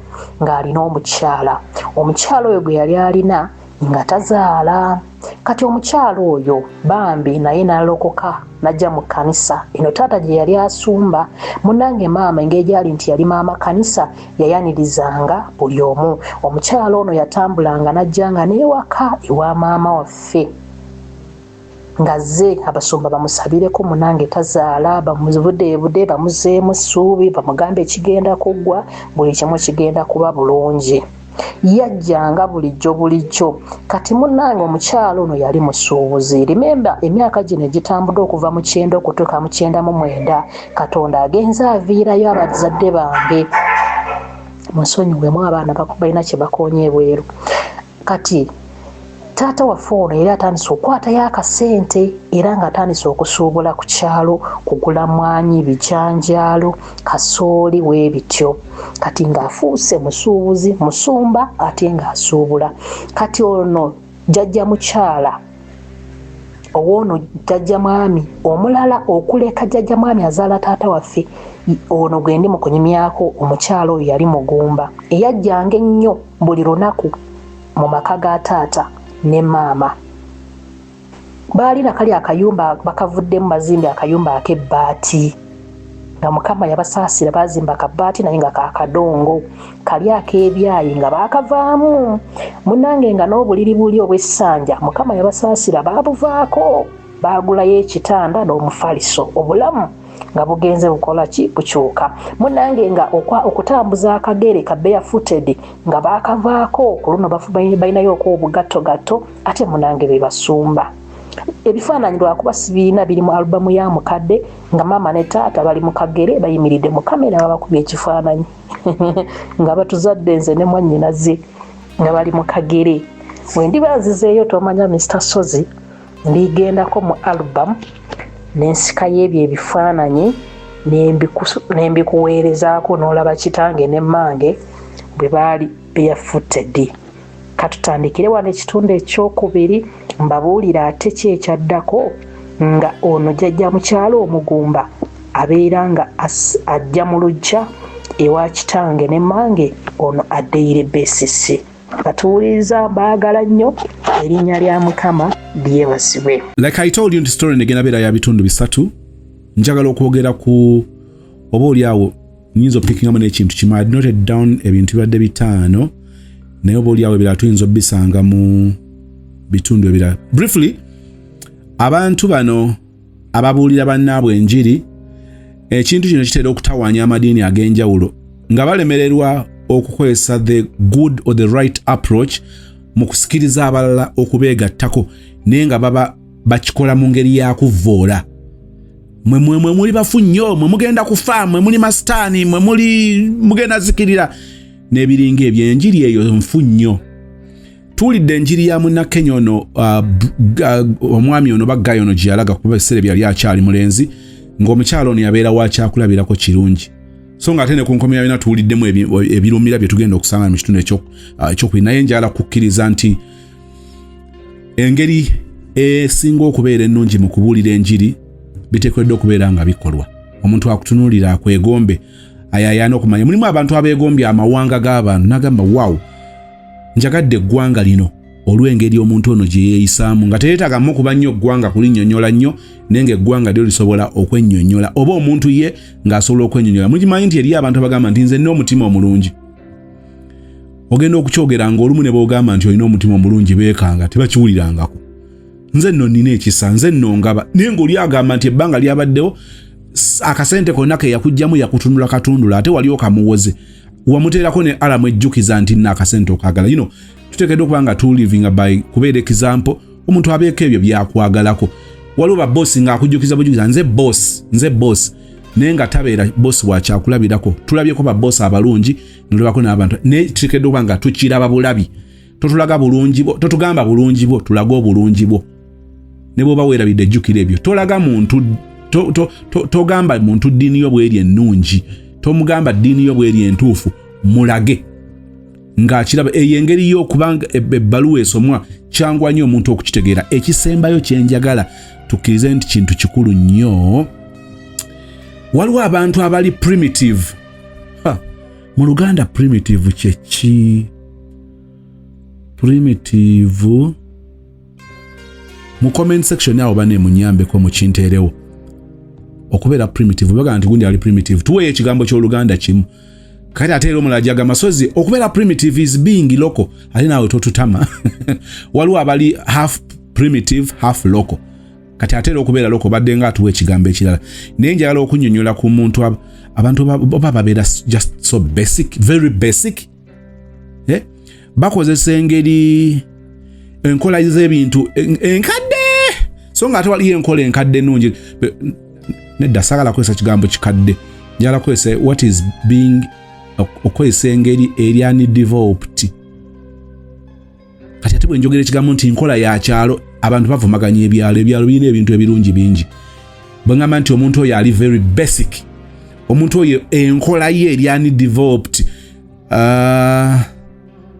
ng'alina omukyala. Omukyala oyo gwe yali alina nga tazaala. Kati omukyala oyo bambi naye n'alokoka n'ajja mu kkanisa eno taata gye yali asumba. Munnange maama engeri gyali nti yali maama kkanisa, yayanirizanga buli omu. Omukyala ono yatambulanga n'ajjanga n'ewaka ewa maama waffe ng'azze abasumba bamusabireko, munange tazaala, bamubudeebude, bamuzeemu essuubi, bamugambe ekigenda kuggwa, buli kimu kigenda kuba bulungi. Yajjanga bulijjo bulijjo. Kati munnange omukyala ono yali musuubuzi. Remember, emyaka gino egitambudde okuva mu 90 okutuuka mu 99, Katonda agenze aviirayo abazadde bange. Munsonyiwemu, abaana balina kye bakoonya ebweru. Kati taata waffe ono era atandise okukwatayo akasente, era ng'atandise okusuubula ku kyalo, kugula mwanyi, bijanjaalo, kasooli, weebityo. Kati ng'afuuse musuubuzi, musumba ate ng'asuubula. Kati ono jjajja mukyala owoono jjajja mwami omulala, okuleka jjajja mwami azaala taata waffe ono gwe ndi mu kunyumyako, omukyala oyo yali mugumba eyajjanga ennyo buli lunaku mu maka ga taata ne maama. Baalina kali akayumba bakavuddemu, bazimbye akayumba ak'ebbaati nga Mukama yabasaasira, bazimba akabbaati naye nga kakadongo kali ak'ebyayi nga baakavaamu. Munnange nga n'obuliri buli obw'essanja Mukama yabasaasira baabuvaako, baagulayo ekitanda n'omufaliso. Obulamu nga bugenze bukola ki, bukyuka. Munnange nga okutambuza akagere ka barefooted nga baakavaako, ku luno balinayo obugattogatto, ate munnange be basumba. Ebifaananyi lwakuba sibirina, biri mu alubamu ya mukadde, nga maama ne taata bali mu kagere bayimiridde mu kamera babakubye ekifaananyi nga batuzadde nze ne mwannyinaze nga bali mu kagere. Bwe ndiba nzizeeyo, tomanya Mr Sozi, ndigendako mu alubamu n'ensika y'ebyo ebifaananyi nembikuweerezaako n'olaba kitange ne mmange bwe baali barefooted. Katutandikire wano ekitundu ekyokubiri, mbabuulire ate ki ekyaddako nga ono jjajja mukyalo omugumba abeera nga ajja mu luggya ewa kitange ne mmange ono a daily basis. Batuwuliriza, baagala nnyo, erinnya lya Mukama lyebazibwe. Like I told you nti story negenda beera ya bitundu bisatu. Njagala okwogera ku oba oli awo nyinza opickingamu n'ekintu kimu. I noted down ebintu bibadde bitaano, naye oba oli awo ebirala tuyinza obisanga mu bitundu ebirala. Briefly, abantu bano ababuulira bannaabwe enjiri, ekintu kino kitera okutawaanya amadiini ag'enjawulo nga balemererwa okukozesa the good or the right approach mu kusikiriza abalala okubeegattako, naye nga baba bakikola mu ngeri yakuvvoola. Mwe mwe mwe muli bafu nnyo, mwe mugenda kufa, mwe muli masitaani, mwe muli mugenda zikirira n'ebiringa ebyo. Enjiri eyo nfu nnyo. Tuwulidde enjiri ya munnakenya ono, omwami ono baggayo ono gye yalaga kuba ebiseera byali akyali mulenzi, ng'omukyalo ono yabeera wa kyakulabirako kirungi. So nga ate ne ku nkomera byonna tuwuliddemu ebirumira bye tugenda okusanga mu kitundu ekyokubiri. Naye njagala kukkiriza nti engeri esinga okubeera ennungi mu kubuulira enjiri biteekeddwa okubeera nga bikolwa. Omuntu akutunuulira akwegombe, ayayaana okumanya. Mulimu abantu abeegombye amawanga g'abantu, nagamba, "Wow, njagadde eggwanga lino olw'engeri omuntu ono gye yeeyisaamu," nga teyeetaagamu kuba nnyo ggwanga kulinnyonnyola nnyo, naye ng'eggwanga lyo lisobola okwennyonnyola oba omuntu ye ng'asobola okwennyonnyola. Mukimanyi nti eriyo abantu abagamba nti, "Nze nina omutima omulungi." Ogenda okukyogera ng'olumu ne boogamba nti olina omutima omulungi, beekanga tebakiwulirangako. "Nze nno nina ekisa, nze nno ngaba," naye ng'oli agamba nti ebbanga lyabaddewo akasente konna ke yakuggyamu yakutunula katundula, ate wali okamuwoze wamuteerako ne alamu ejjukiza nti nna akasente okagala. Tuteekeddwa okuba nga tulivinga by kubeera example, omuntu abeeko ebyo byakwagalako. Waliwo babosi ng'akujjukiza bujukiza, "Nze boss, nze boss," naye nga tabeera boss wakyakulabirako. Tulabyeko babosi abalungi, nolabako n'abantu, naye tuteekeddwa okuba nga tukiraba bulabi. Totulaga bulungi bwo, totugamba bulungi bwo, tulage obulungi bwo. Ne bw'oba weerabidde, ejjukira ebyo. Tolaga muntu, togamba muntu ddiini yo bweri ennungi, tomugamba ddiini yo bweri entuufu, mulage ng'akiraba. Eyo engeri y'okubanga ebbaluwa esomwa kyangwa nnyo omuntu okukitegeera. Ekisembayo kyenjagala tukkirize nti kintu kikulu nnyo, waliwo abantu abali primitive. Ha, mu Luganda primitive kyeki? Primitive. Mu comment section awo bane munyambeko mukinteerewo okubeera primitive. Bagamba nti gundi ali primitive, tuweeyo ekigambo ky'Oluganda kimu. Kati ate era omulala jaga masozi, okubeera primitive is being local. Ate naawe totutama. Waliwo abali half primitive, half local. Kati ate era okubeera local badde nga atuwa ekigambo ekirala, naye njagala okunyonyola ku muntu, abantu oba babeera just so basic, very basic, eh? Bakozesa engeri enkola z'ebintu enkadde, so nga ate waliyo enkola enkadde ennungi. Nedda, saagala kukozesa kigambo kikadde, njagala kukozesa what is being, okukozesa engeri eri undeveloped. Kati ate bwe njogera ekigambo nti nkola ya kyalo, abantu bavumaganya ebyalo. Ebyalo birina ebintu ebirungi bingi. Bwe ngamba nti omuntu oyo ali very basic, omuntu oyo enkola ye eri undeveloped,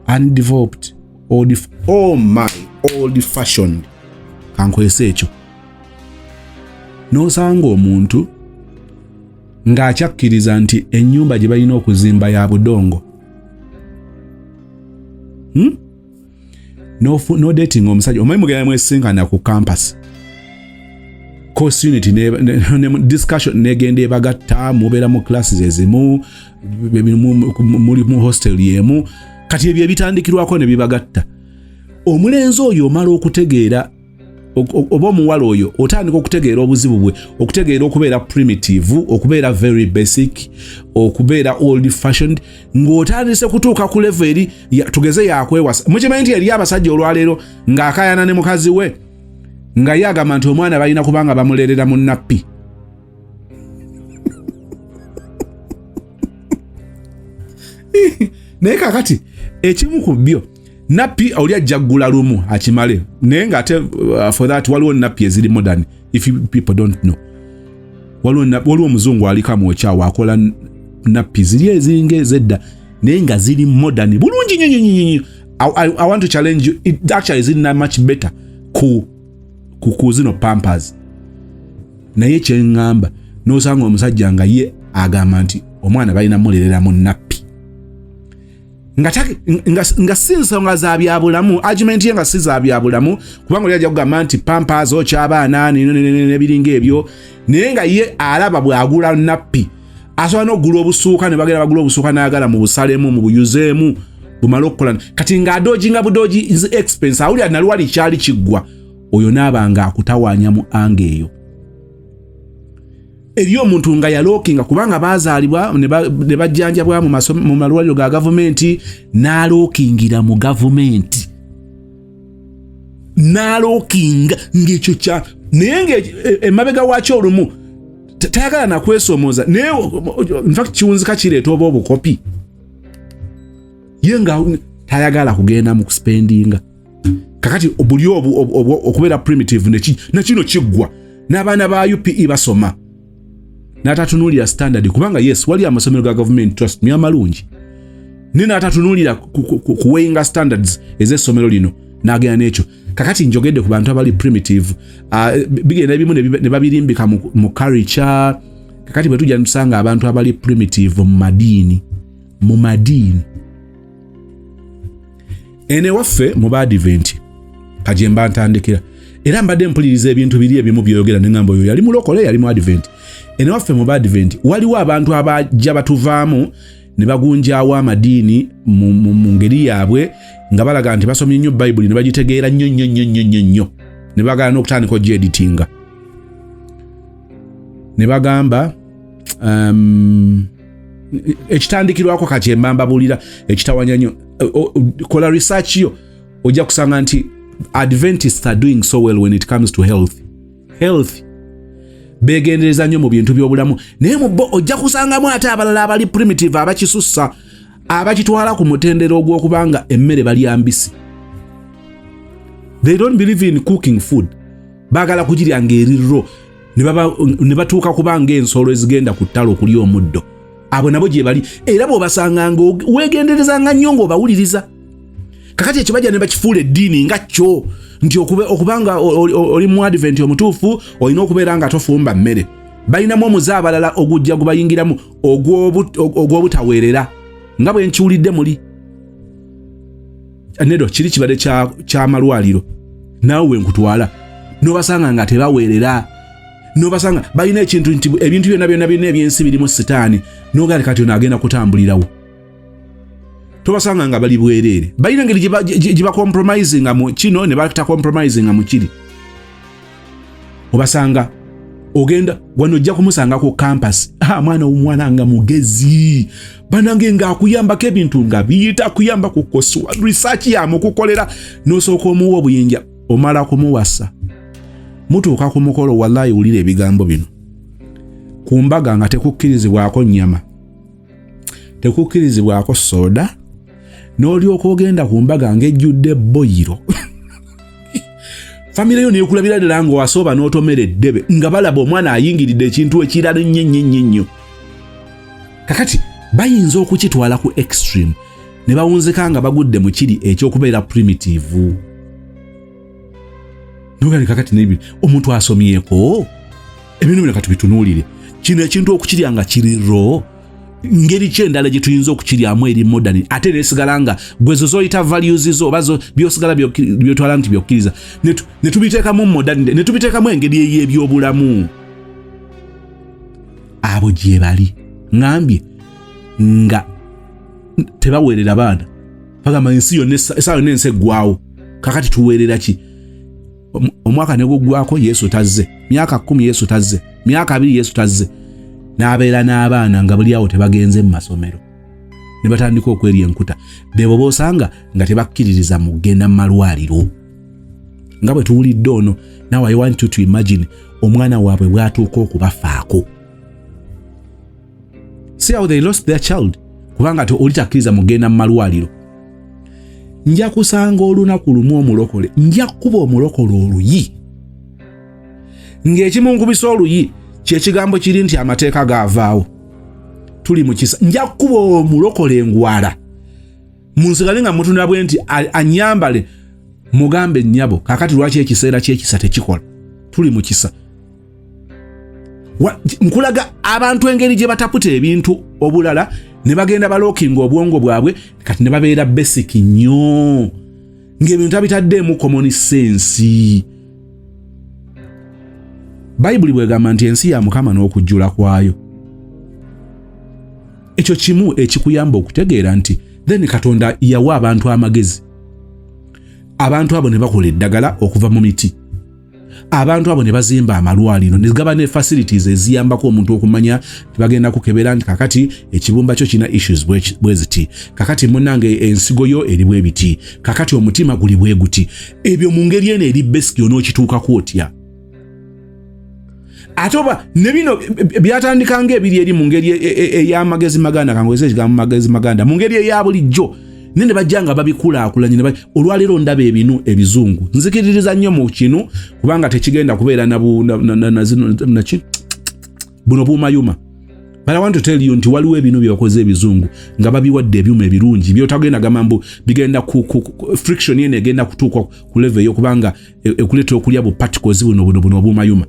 undeveloped, old, oh my, old fashioned, kankozesa ekyo. N'osanga omuntu ng'akyakkiriza nti ennyumba gye balina okuzimba ya budongo, N'odatinga omusajja, omanyi mugenda mwesinkana ku campus, course unit ne discussion negenda ebagatta, mubeera mu classes ezimu, muli mu hostel yemu. Kati ebyo ebitandikirwako ne bibagatta, omulenzi oyo omala okutegeera oba omuwala oyo otandika okutegeera obuzibu bwe, okutegeera okubeera primitive, okubeera very basic, okubeera old fashioned, ng'otandise kutuuka ku level eri tugeze yakwewasa. Mukimanyi nti eri abasajja olwaleero ng'akayana ne mukazi we nga ye agamba nti omwana balina kubanga bamulerera mu nappy. Naye kakati ekimu ku byo, nappy oli ajja ggula lumu akimale, naye ngaate for that waliwo nappy eziri modern. If you people don't know, waliwo omuzungu aliko amwokyawo akola nappy ziri eziringa ezedda naye nga ziri modern bulungi nnyo nnyo nnyo. I want to challenge you, it actually zirina much better ku zino Pampers. Naye kyeŋŋamba, n'osanga omusajja nga ye agamba nti omwana balina mulerera mu nappy, nga si nsonga za byabulamu, argument ye nga si za byabulamu, kubanga oli ajja kugamba nti Pampers okyabaana nebiringa ebyo, naye nga ye alaba bw'agula nappy asobola n'okugula obusuuka, ne bagenda bagula obusuuka n'ayagala mu busalemu, mu buyuzeemu, bumale okukola. Kati ng'adodginga budodgi expense, awulira naliwali kyali kiggwa. Oyo naaba nga akutawaanya mu anga eyo. Eri omuntu nga yalockinga kubanga bazaalibwa ne bajjanjabwa mu malwaliro ga gavumenti, n'alockingira mu gavumenti, n'alockinga ng'ekyo kya, naye nga emabega waakyo olumu tayagala nakwesomooza, naye infact kiwunzika kireeta oba obukopi, ye nga tayagala kugenda mu kuspendinga. Kakati buli obu okubeera primitive nekino kiggwa n'abaana ba UPE basoma n'atatunuulira standard, kubanga yes, wali amasomero ga gavumenti, trust me, amalungi, naye n'atatunuulira kuweyinga standards ez'essomero lino n'agenda n'ekyo. Kakati njogedde ku bantu abali primitive, bigenda ebimu ne babirimbika mu culture. Kakati bwe tujja netusanga abantu abali primitive mu madiini eno ewaffe mu Baadiventi, kajemba ntandikira, era mbadde mpuliriza ebintu biri ebimu byoyogera neŋamba oyo yali mulokole, yali mu Advent. Eno ewaffe mu Baadiventi waliwo abantu abajja batuvaamu ne bagunjawo amadiini mu ngeri yaabwe, nga balaga nti basomye nnyo Bayibuli ne bagitegeera nnyo nnyo nnyo nnyo nnyo nnyo, ne bagala n'okutandika ogyeditinga ne bagamba ekitandikirwako kakyemba mbabuulira ekitawanya nnyo. Kola research yo, ojja kusanga nti Adventists are doing so well when it comes to health. Begendereza nnyo mu bintu by'obulamu, naye mu bo ojja kusangamu ate abalala abali primitive, abakisussa, abakitwala ku mutendera ogw'okubanga emmere balya mbisi. They don't believe in cooking food, baagala kugirya ng'eri raw, ne batuuka kubanga ensolo ezigenda ku ttale okulya omuddo. Abo nabo gye bali, era bw'obasanga nga weegenderezanga nnyo ng'obawuliriza. Kakati ekyo bajja ne bakifuula eddiini nga kyo nti okubanga oli mu Advent omutuufu olina okubeera nga tofumba mmere. Balinamu omuze abalala ogujja gubayingiramu ogw'obutaweerera, nga bwe nkiwulidde muli nedo kiri kibadde kyamalwaliro, naawe wenkutwala. N'obasanga nga tebaweerera, n'obasanga balina ekintu nti ebintu byonna byonna byonna ebyensi birimu sitaani, n'ogaa kati ono agenda kutambulirawo. Tobasanga nga bali bwereere, balina engeri gye bacompromisinga mu kino ne batacompromisinga mu kiri. Obasanga ogenda wano, ojja kumusanga ku campus, ah, mwana omwana nga mugezi banange, ng'akuyambako ebintu nga biyita kuyamba ku course research yamukukolera, n'osooka omuwa obuyinja, omala kumuwasa, mutuuka ku mukolo, wallayi wulira ebigambo bino, ku mbaga nga tekukkirizibwako nnyama, tekukkirizibwako soda, n'olyoka ogenda ku mbaga ng'ejjudde boyiro. Famire yo nekulabira ddala nga wasooba n'otomera eddebe, nga balaba omwana ayingiridde ekintu ekirala ennyo ennyo ennyo ennyo. Kakati bayinza okukitwala ku extreme ne bawunzika nga bagudde mu kiri ekyokubeera primitive. Nogani kakati nebi omuntu asomyeko ebintu bino, kati bitunuulire kino ekintu okukirya nga kiri raw, ngeri ki endala gye tuyinza okukiryamu eri modern, ate nesigala nga gwezo zoyita values zo oba byosigala byotwala nti byokkiriza, ne tubiteekamu modern, ne tubiteekamu engeri ey'ebyobulamu. Abo gye bali ŋŋambye nga tebaweerera baana, bagamba ensi yonna, essaawa yonna ensi eggwawo, kakati tuweerera ki? Omwaka ne guggwako Yesu tazze, myaka 10 Yesu tazze, myaka 20 Yesu tazze, n'abeera n'abaana nga buli awo tebagenze mu masomero, ne batandika okwerya enkuta. Bebo boosanga nga tebakkiririza mu kugenda mu malwaliro nga bwe tuwulidde ono. Now I want you to imagine omwana waabwe bw'atuuka okubafaako. See how they lost their child, kubanga oli takkiriza mugenda mu malwaliro. Nja kusanga olunaku lumu omulokole, nja kukuba omulokole oluyi ng'ekimunkubisa oluyi kyekigambo kiri nti amateeka gaavaawo, tuli mu kisa. Nja kukuba omulokole engwala munsigale nga mutunula bwe nti anyambale, mugambe, "Nnyabo, kakati lwaki ekiseera kyekisa tekikola? Tuli mu kisa." Nkulaga abantu engeri gye bataputa ebintu obulala ne bagenda balockinga obwongo bwabwe, kati ne babeera basic nnyo ng'ebintu tabitaddeemu common sense. Bayibuli bwegamba nti ensi ya Mukama n'okujjula kwayo, ekyo kimu ekikuyamba okutegeera nti then Katonda yawa abantu amagezi, abantu abo ne bakola eddagala okuva mu miti, abantu abo ne bazimba amalwaliro ne gaba ne facilities eziyambako omuntu okumanya tibagenda kukebera nti kakati ekibumba kyo kirina issues bwe ziti, kakati munnange ensigo yo eri bwe biti, kakati omutima guli bwe guti. Ebyo mu ngeri eno eri basic onookituukako otya? Ate oba ne bino byatandika ng'ebiri eri mu ngeri ey'amagezi maganda, kangozesa ekigambo magezi maganda, mu ngeri eya bulijjo, naye ne bajja nga babikulaakulanye. Olwaleero ndaba ebinu ebizungu, nzikiririza nnyo mu kinu kubanga tekigenda kubeera naki buno buumayuma. But I want to tell you nti waliwo ebinu byebakoze ebizungu nga babiwadde ebyuma ebirungi byotagenda gamba mbu bigenda ku friction yene egenda kutuuka ku level ey'okubanga ekuleetera okulya bu particles buno buno buno obuumayuma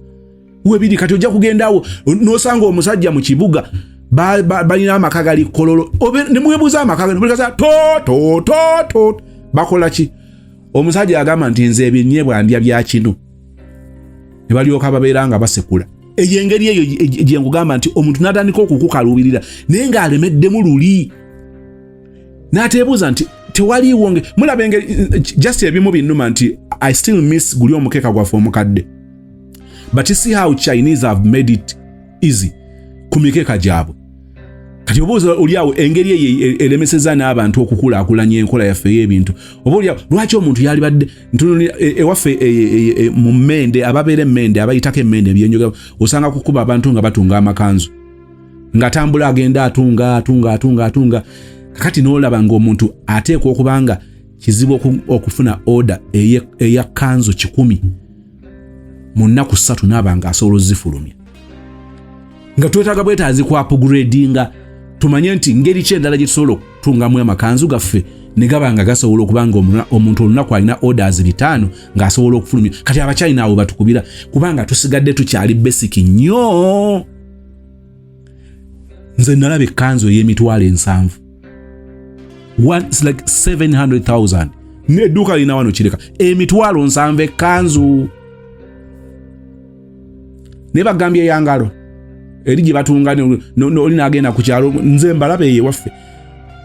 webiri. Kati ojja kugendawo n'osanga omusajja mu kibuga balina amaka gali Kololo, ne mwebuuza amaka gano to to to to bakola ki? Omusajja agamba nti nze ebinyeebwa ndya bya kinu, ne balyoka babeera nga basekula. Eyo engeri eyo gye nkugamba nti omuntu n'atandika okukukaluubirira naye ng'alemeddemu luli n'ateebuuza nti tewaliiwo nge mulaba engeri just ebimu binnuma nti I still miss guli omukeeka gwaffe omukadde. But you see how Chinese have made it easy ku mikeeka gyabwe. Kati obuuza oli awo engeri eyo eremeseza n'abantu okukulaakulanya enkola yaffe ey'ebintu. Oba oli awo lwaki omuntu yalibadde ntunulira ewaffe mu Mmende, ababeera Emmende, abayitako Emmende ebyenjogera, osanga kukuba abantu nga batunga amakanzu, ng'atambula agenda atunga atunga atunga atunga. Kakati n'olaba ng'omuntu ateekwa okuba nga kizibu okufuna order eya kanzu 100 mu nnaku 3, naaba nga asobola ozifulumya, nga twetaaga bwetaazi ku upgradinga, tumanye nti ngeri ki endala gye tusobola okutungamu amakanzu gaffe ne gaba nga gasobola okuba nga omuntu olunaku alina orders 500 ng'asobola okufulumya. Kati Abachina abo batukubira kubanga tusigadde tukyali basic nnyo. Nze nalaba ekkanzu ey'emitwalo 70, it's like 700,000, nedduuka lina wano Kireka, emitwalo 70 ekkanzu. Naye bagambye eyangalo eri gye batunga, oli n'agenda ku kyalo, nze mbalaba eyo ewaffe,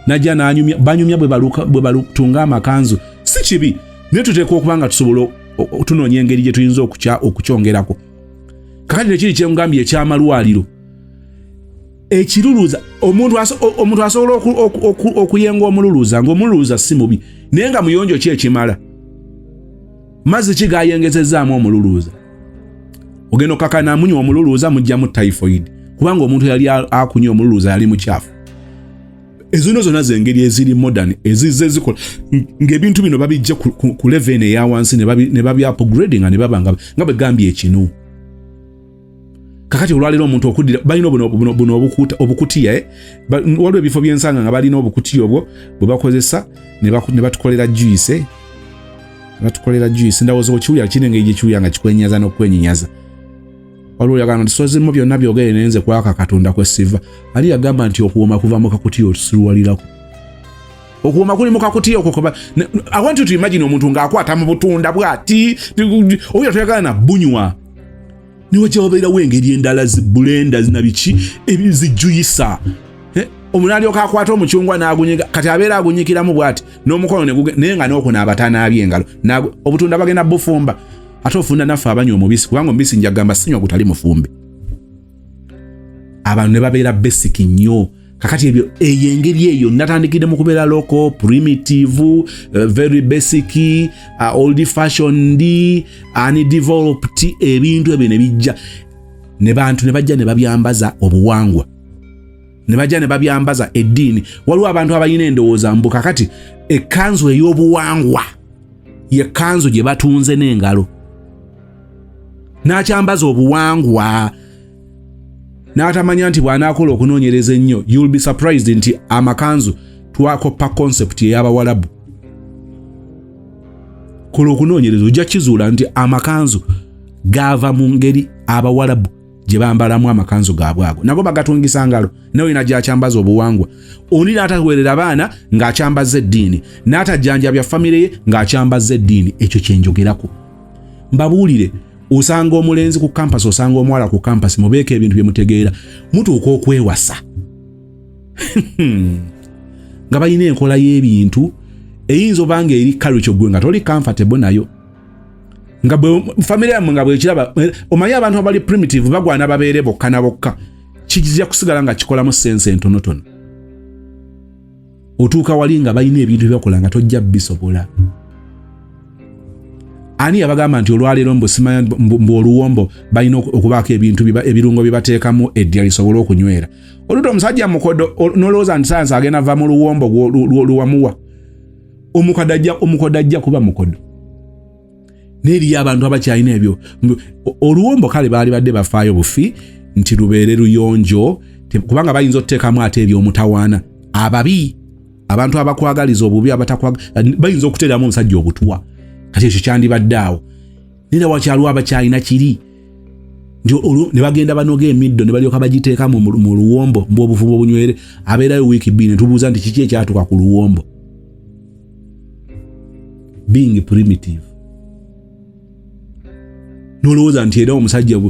najja n'anyumya, banyumya bwe balutunga amakanzu. Si kibi, naye tuteekwa okuba nga tusobola tunoonya engeri gye tuyinza okukyongerako. Kakati nekiri kyengambye ekyamalwaliro ekiruluza, omuntu asobola okuyenga omululuza, ng'omululuza si mubi, naye nga muyonjo ki ekimala? Mazzi ki gayengezezaamu omululuuza? Ogenda okakana munywa omululuuza, mujjamu typhoid, kubanga omuntu yali akunywa omululuuza yali mukyafu. Ezino zonna zengeri eziri modern ezizze zikola ng'ebintu bino babijja ku level eya wansi ne babi upgrading ne baba nga bwe gambye ekinu. Kakati olwaleero omuntu okuddira balina buno obukutiya, eh? Waliwo ebifo byensanga nga balina obukutiya obwo bwe bakozesa ne batukolera juice, eh? Batukolera juice. Ndowooza okiwulira kiri engeri gyekiwulira nga kikwenyaza n'okwenyenyaza. Waliwo yagamba nti sozimu byonna byogere, naye nze kwaka Katonda kwe siva. Ali yagamba nti okuwoma kuva mu kakutiya otusiruwalirako. Okuwoma kuli mu kakutiya okwo. I want you to imagine omuntu ng'akwata mu butunda bw'ati, oyo toyagala na bunywa. Niwajja wabeerawo engeri endala, zi blender na biki ebizijjuyisa. Omuntu alyoka akwata omucungwa n'agunyiga, kati abeera agunyikiramu bw'ati n'omukono, naye nga n'okunaaba tanaabye engalo. Obutunda bagenda bufumba, ate ofunda naffe abanywa omubisi, kubanga omubisi njagamba sinywa gutali mufumbe. Abantu ne babeera basic nnyo. Kakati ebyo, eyo engeri eyo natandikidde mu kubeera local, primitive, very basic, old fashioned, undeveloped. Ebintu ebyo ne bijja ne bantu ne bajja ne babyambaza obuwangwa, ne bajja ne babyambaza eddiini. Waliwo abantu abalina endowooza mbu kakati ekkanzu ey'obuwangwa ye kkanzu gye batunze n'engalo, n'akyambaza obuwangwa, n'atamanya nti bw'anaakola okunoonyereza ennyo, you'll be surprised nti amakanzu twakoppa concept ey'Abawalabu. Kola okunoonyereza, ojja kizuula nti amakanzu gaava mu ngeri Abawalabu gye bambalamu amakanzu gaabwe. Ago nago bagatungisa ngalo, naye olina gyakyambaza obuwangwa. Oli n'ataweerera baana ng'akyambaza eddiini, n'atajjanjabya famire ye ng'akyambaza eddiini. Ekyo kyenjogerako mbabuulire. Osanga omulenzi ku campus, osanga omuwala ku campus, mubeeko ebintu bye mutegeera, mutuuka okwewasa nga balina enkola y'ebintu eyinza oba nga eri culture gwe nga toli comfortable nayo, nga bwe famire yammwe nga bwekiraba. Omanyi abantu abali primitive bagwana babeere bokka na bokka, kijja kusigala nga kikolamu sense entonotono. Otuuka wali nga balina ebintu byebakola nga tojja bisobola. Ani yabagamba nti olwaleero mbu simanya mbu oluwombo balina okubaako ebintu ebirungo bye bateekamu eddya lisobole okunywera? Oludda omusajja mukodo, nolowooza nti sayansi agenda va mu luwombo lwamuwa. Omukodo ajja kuba mukodo, neeriyo abantu abakyalina ebyo. Oluwombo kale baali badde bafaayo bufi nti lubeere luyonjo, kubanga bayinza okuteekamu ate ebyomutawaana. Ababi, abantu abakwagaliza obubi, bayinza okuteeramu omusajja obutwa. Kati ekyo kyandibadde awo, naye wakyaliwo abakyalina kiri nti ne bagenda banoga emiddo ne balyoka bagiteeka mu luwombo mbu obufumbo bunywere. Abeerayo wiiki 2, ne tubuuza nti kiki ekyatuka ku luwombo? Being primitive. Nolowooza nti era omusajja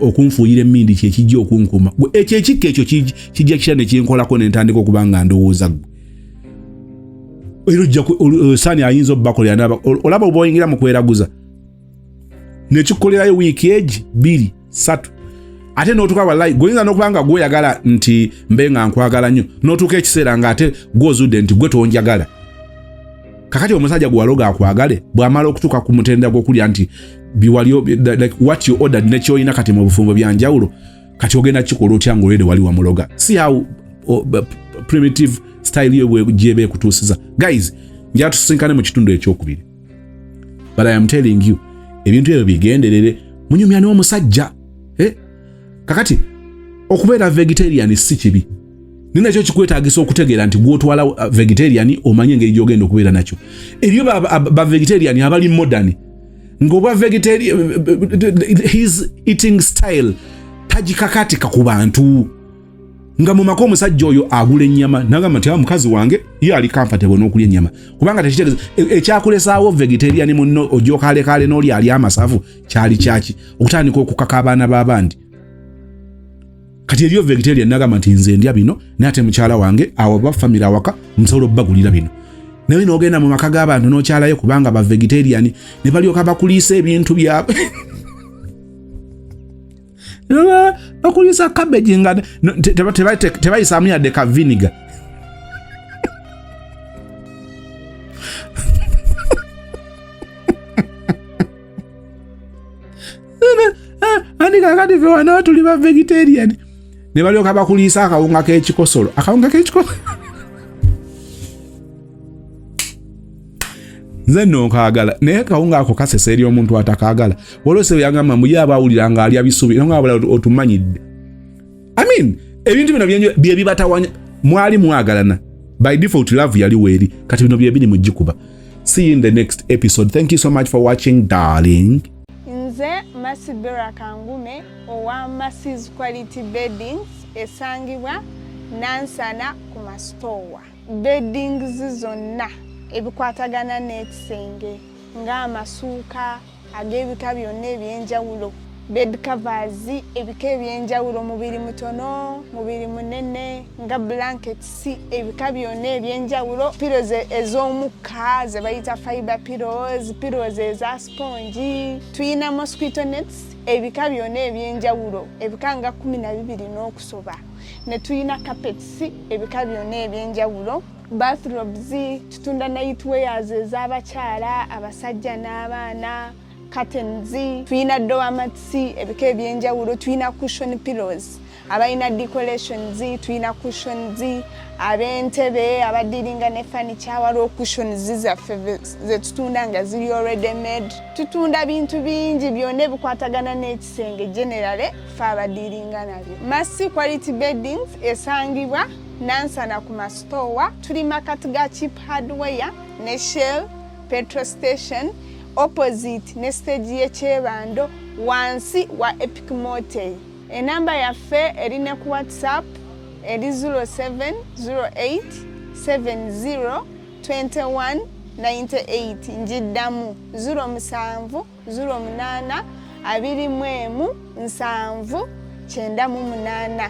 okunfuuyira emmindi kyekijja okunkuma. Ekyo ekikka ekyo kijja kitya nekinkolako nentandika okuba nga ndowooza gwe era ojja saani ayinza obbakolera. Olaba oba oyingira mu kweraguza nekikukolerayo wiiki egi 2, 3, ate n'otuuka, wallahi gweoyinza n'okuba nga gweyagala nti mbe nga nkwagala nnyo, n'otuuka ekiseera ng'ate gw'ozudde nti gwe tonjagala. Kakati omusajja gwe waloga akwagale, bw'amala okutuuka ku mutendera gw'okulya nti biwali, like what you ordered nekyoyina kati mu bufumbo byanjawulo, kati ogenda kikola otya ng'olwedde wali wamuloga? See how primitive style yo gyeba ekutuusiza. Guys, njala tusinkane mu kitundu ekyokubiri, but I am telling you, ebintu ebyo bigenderere, munyumya n'omusajja, eh? Kakati okubeera vegetarian si kibi, naye nakyo kikwetagisa okutegeera nti gwotwala vegetarian omanye engeri gyogenda okubeera nakyo. Eriyo ba vegetarian abali modern, ng'obwa vegetarian, his eating style tagikakatika ku bantu. Nga mu maka omusajja oyo agula ennyama nagamba nti ah, mukazi wange ye ali comfortable n'okulya ennyama, kubanga tekitegeeza ekyakulesaawo vegetarian munno ojookalekaale n'oli ali amasavu kyali kyaki okutandika okukaka abaana b'abandi. Kati eriyo vegetarian nagamba nti nze ndya bino, naye ate mukyala wange awo ba family awaka nsobola obbagulira bino. Naye n'ogenda mu maka g'abantu n'okyalayo kubanga ba vegetarian, ne balyoka bakuliisa ebintu byabwe, bakuliisa cabbage nga tebayisaamu yadde ka viniga. Andi kakati fe wano tuli ba vegetarian, ne balyoka bakuliisa akawunga k'ekikosolo, akawunga k'ekikosolo nze nno nkaagala, naye kawunga ako kasesa eri omuntu atakaagala. Waliwo sebe yagamba mbu ye aba awulira nga alya bisubi, era nga otumanyidde. I mean, ebintu bino bye bibatawanya. Mwali mwagalana by default, love yali weeri, kati bino byebiri mugikuba. See you in the next episode. Thank you so much for watching, darling. Nze Masibera Kangume owa Masis Quality Beddings, esangibwa Nansana ku masitoowa. Beddings zonna ebikwatagana n'ekisenge ng'amasuuka ag'ebika byonna ebyenjawulo, bed covers ebika ebyenjawulo, mubiri mutono, mubiri munene, nga blankets ebika byonna ebyenjawulo, pillows ez'omukka ze bayita fiber pillows, pillows eza sponge, tuyina mosquito nets ebika byonna ebyenjawulo, ebika nga 12 n'okusoba, ne tuyina carpets ebika byonna ebyenjawulo, bathrobes, tutunda night wears ez'abakyala, abasajja n'abaana, curtains, tuyina doormats ebika ebyenjawulo, tuyina cushion pillows, abalina decorations, tuyina cushions, ab'entebe, abadiringa ne furniture, waliwo cushions zaffe zetutunda nga ziri already made. Tutunda bintu bingi byonna ebikwatagana n'ekisenge generally, fe abadiringa nabyo. Massy Quality Beddings esangibwa Nansana ku masitowa, tuli makati ga Cheap Hardware ne Shell petrol station, opposite ne stage y'ekyebando, wansi wa Epic Motel. Enamba yaffe eri ne ku WhatsApp eri 0708 70 21 98. Njiddamu, 07 08 21 70 98.